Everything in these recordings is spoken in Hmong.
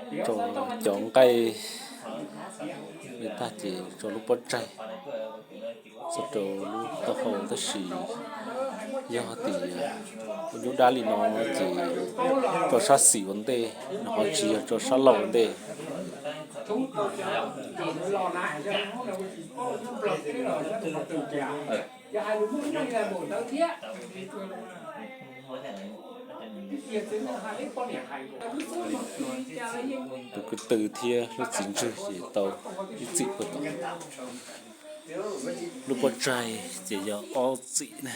Rau cov nqaij li tag ces rau lub pob tsaig, txog rau lub taub hau, tab sis yog tias ua nyuj dab li no ces rau sab xis ua ntej, nws ho tsis yog rau sab laug ua ntej. Tus ko tw thiab lub txiv ntswg ces tau ib txim puag tom. Lub pob tsaig ces yog ob txim na,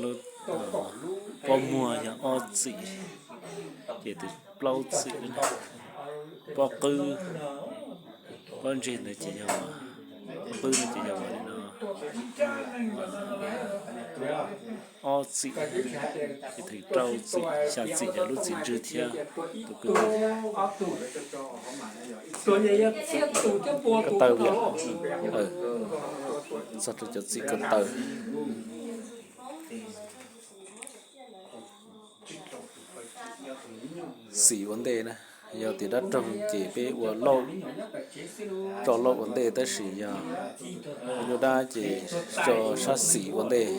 lub pob muag yog ob txim, ces tus plaub txim na. Pob qwb, pob ntseg ntawd ces yog, pob qwb no ces yog li no, ob txim, ces theem rau txim, xya txim yog lub txiv ntswg thiab tus ko tw. Ko taw, txog rau cov txim ko taw. Xis ua ntej na, yog tias dab roog ces peb ua lauj, rau lauj ua ntej, tab sis yog nyuj dab ces rau sab xis ua ntej.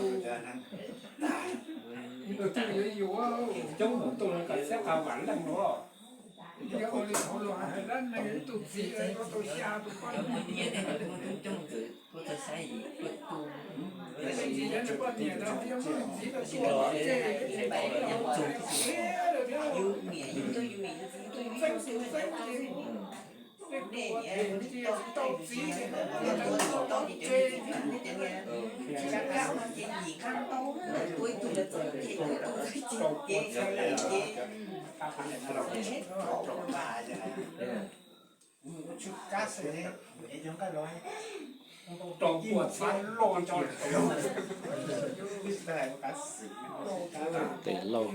Tes lauj,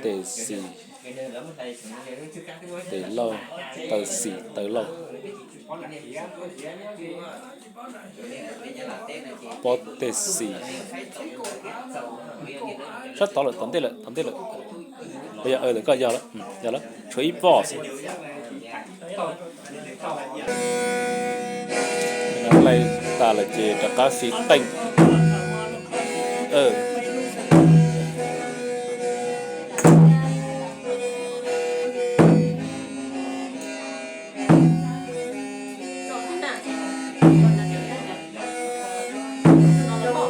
tes xis, tes lauj, taw xis taw lauj. Pob tes xis. Sab tod lawm, tom ntej lawm, tom ntej lawm. Yog, lawm koj yog lawm, yog lawm, tshuav ib pob xwb. Laij tas lawm ces rov qab fiv qeej.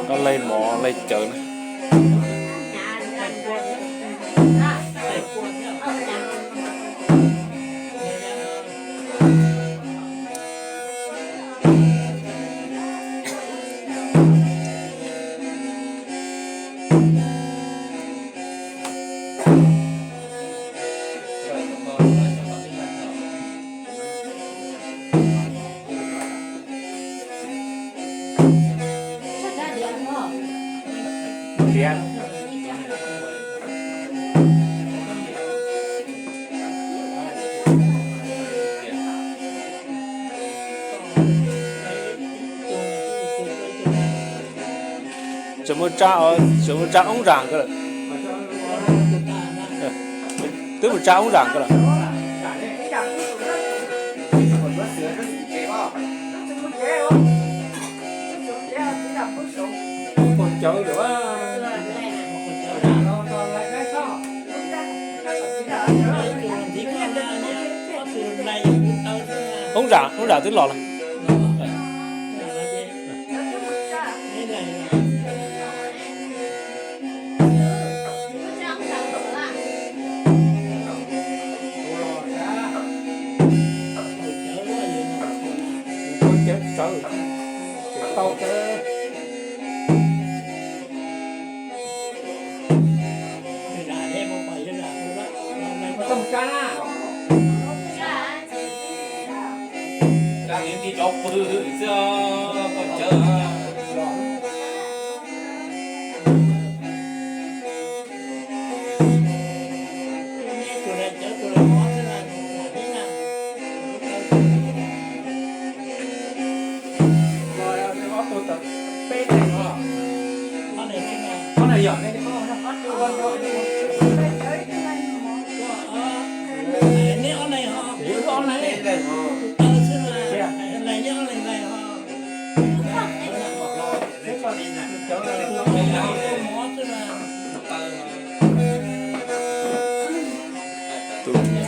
Koj laij mov laij cawv na. Tseem mus tsa, tseem mus tsa oob zam ko lawm. Twb mus tsa oob zam ko lawm. Oob zam, oob zam twb los lawm.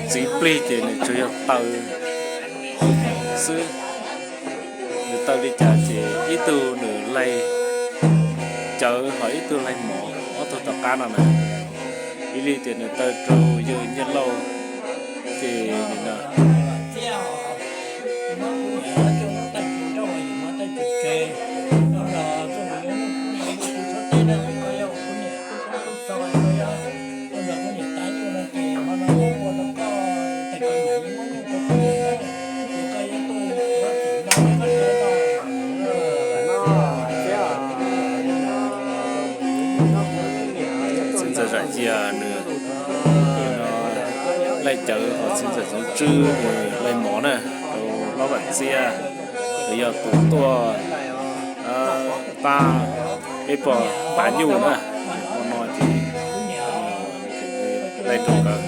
Txiv plig ces nws tsuas yog taw xwb. Nws taw li cas ces ib tug nws laig cawv ho ib tug laig mov, ob tug tom qab no na. Ib li tias nws taw rau yawg Nyiaj Lauj ces nws no Txiv ntxawm Zam Cia nws laig cawv, ho txiv ntxawm Txoov Tswb nws laig mov na, rau Lob Vam Txiab, los yog tus tuaj pab peb pog Npav Nyuj na, hmo no ces laig rau nkawd.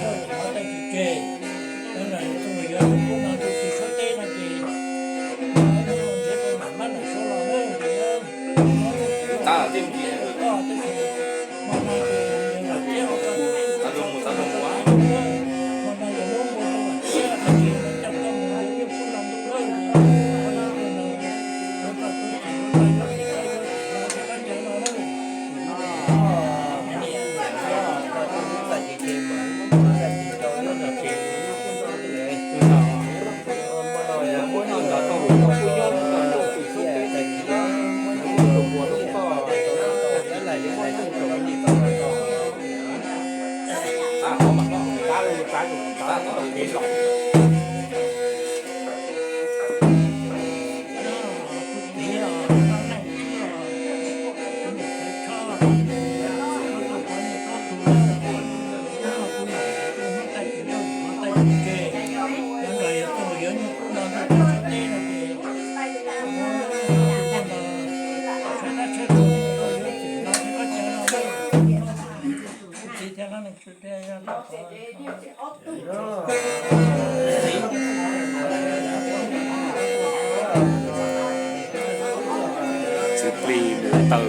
Txiv plig nws taw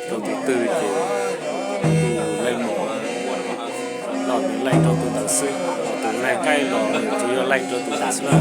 rau tus twg ces tus laig mov los nws laig rau tus ntawd xwb, tus laig nqaij los nws tsuas yog laig rau tus ntawd xwb na.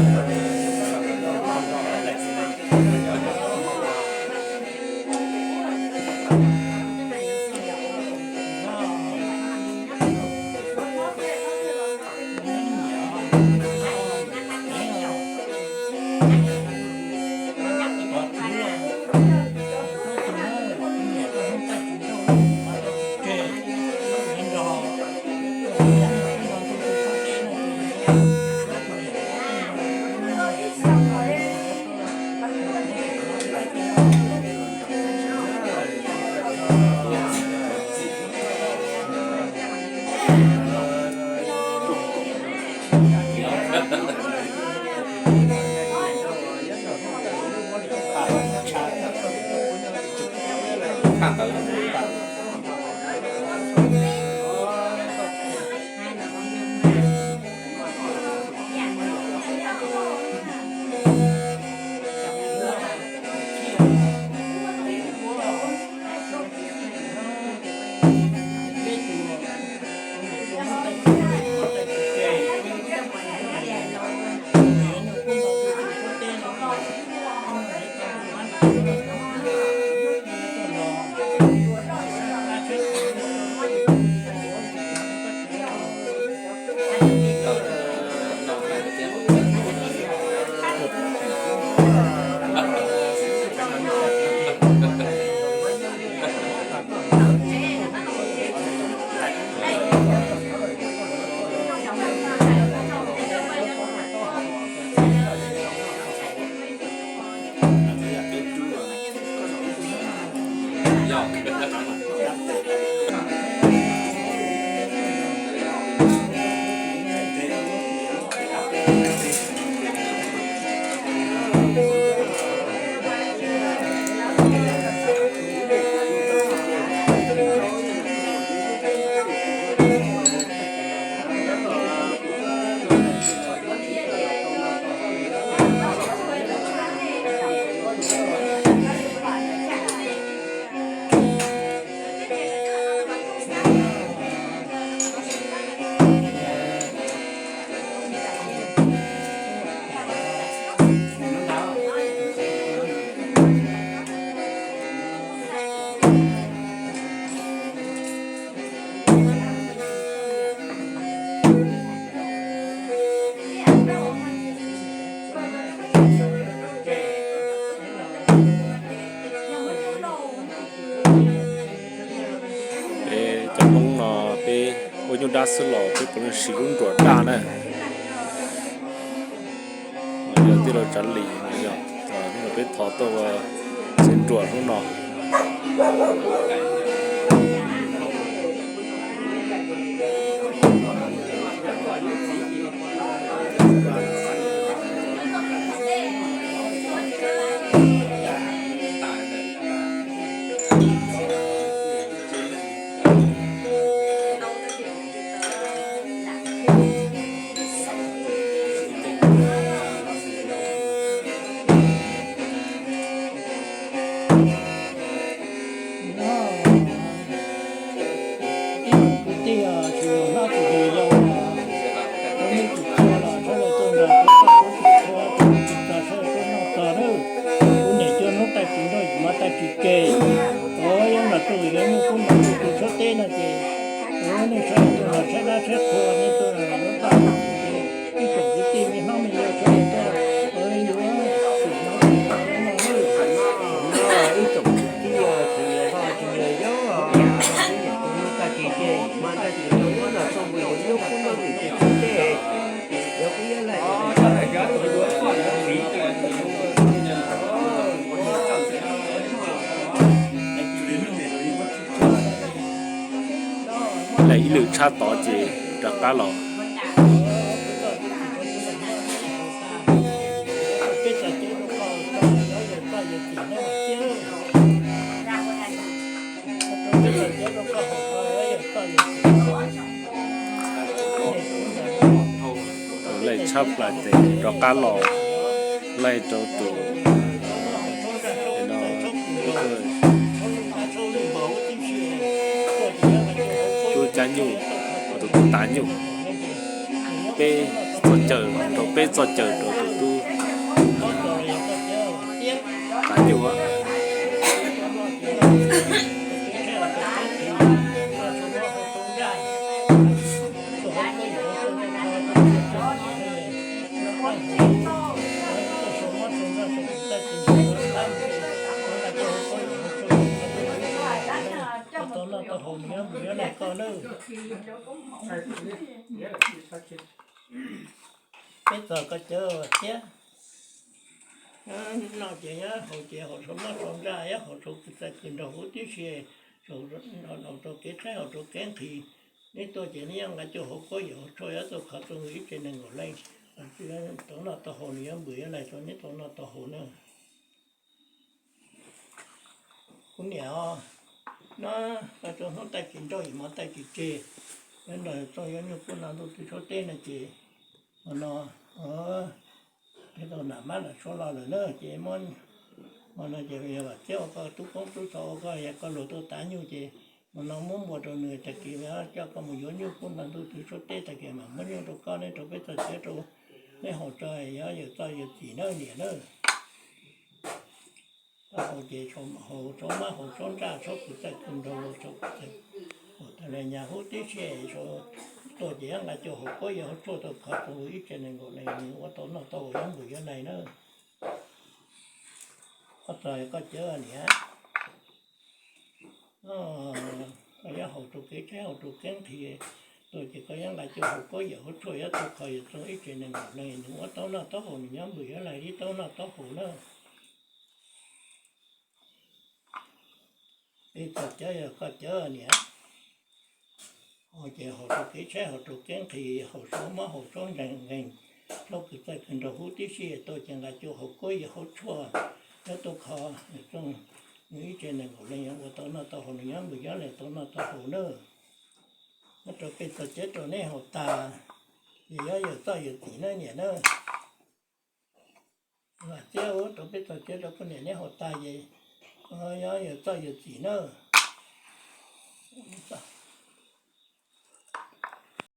Nyuj dab xwb los peb puav leej siv lub nruas daj na. Yog tij laug Tsav Lis no yog, hnub no peb thov tuaj ua txiv nruas hnub no. Ib tsoom kwv tij tsis yog hlab tsis yog yau, kuv nej tus txhua los sawv daws tuaj nrog kuv txoj kev txhua tus txog sawv daws tuaj noj txog nawb. Kuv niam cuaj hnub tag kis nrauj yim hmo tag kis tseg, kuv yuav nrog tuaj yuav nyuj kub nrog kuv tus suab teb no ces kuv nej sawv daws tuaj los saib dab saib qhua, nej tuaj yuav txoj kev txhua, ib tsoom kwv tij me hlob me yau sawv daws tuaj, kuv yuav tsum no ib tsoom kwv tij tsis yog hlab tsis yog yau, kuv niam cuaj hnub tag kis tseg, yim hmo tag kis nrauj noj txog mus yuav nyuj kub nrog kuv tus suab teb. Lawv ib lwm tshab tod ces rov qab los. Laij tshab plaws ces rov qab los laij rau tus no, tub cab nyuj, tus tub tav nyuj, peb txoj caw rau, peb txoj caw rau tus tub tav nyuj. Tau noj tau haus nws nyob nws nyob nws koj nawb. Peb txog koj cawv thiab. Noj ces nyob, haus ces haus saum noj saum ntsaj, nyob haus saum kws txais kws nraug huv tib si, haus rau kev tshaib haus rau kev nqhis. Neb tuaj ces neb yeej nqa cuaj hauv kuab yawm hauv tshuaj, yuav tuaj khov rau ib tsev neeg nkaum leej, tau noj tau haus nws yuav npws yuav laig rau neb tau noj tau haus na. Kuv niam os, no, tau hnub tag kis nrauj yim hmo tag kis tseg, nrog txoj yuav nyuj kub no ntuj twg suab teb no ces, hmo no, peb tau nam mab nam suav los lawm na ces, hmo no ces yog vam thiab ua koj tub koob tub xov ua koj yog koj luag tuaj tav nyuj ces, hmo no muab npua rau nws tag kis coj koj mus yuav nyuj kub no ntuj twg suab teb tag kis mam muab nyuj rau koj neb rau peb txoj cawv rau neb haus tso, yog yawm txoj yawm txim na niam na. Koj haus ces haus saum mab haus saum ntsaj saum kws txaij kws nraug, saum kws txaij, haus tas li nyuj huv tib si, tuaj ces nqa cuaj hauv kuab yawm hauv tshuaj tuaj khov rau ib tsev neeg nkaum leej, nws ua tau noj tau haus yuav npws yuav laig na. Koj txog koj cawv niam. Koj yuav haus rau kev tshaib haus rau kev nqhis, tuaj ces koj yuav nqa cuaj hauv kuab yawm hauv tshuaj yuav tuaj khov yawm txoj ib tsev neeg nkaum leej, nws ua tau noj tau haus nws nyob npws yuav laig li tau noj tau haus na. Peb txoj cawv yog koj cawv niam. Haus ces haus rau kev tshaib haus rau kev nqhis, haus saum mob haus saum nqeeg, saum kws txaij kws nraug huv tib si, tuaj ces nqa cuaj hauv kuab yawm hauv tshuaj yuav tuaj khov yawm txoj, nws ib tsev neeg nkaum leej yuav ua tau noj tau haus nws nyob npws yuav laig tau noj tau haus na. Nyob rau peb txoj cawv rau neb haus tas, ces yog yawm txoj yawm txim na niam na. Vam thiab ua rau peb txoj cawv rau poj niam neb haus tas ces yog yawm txoj yawm txim na.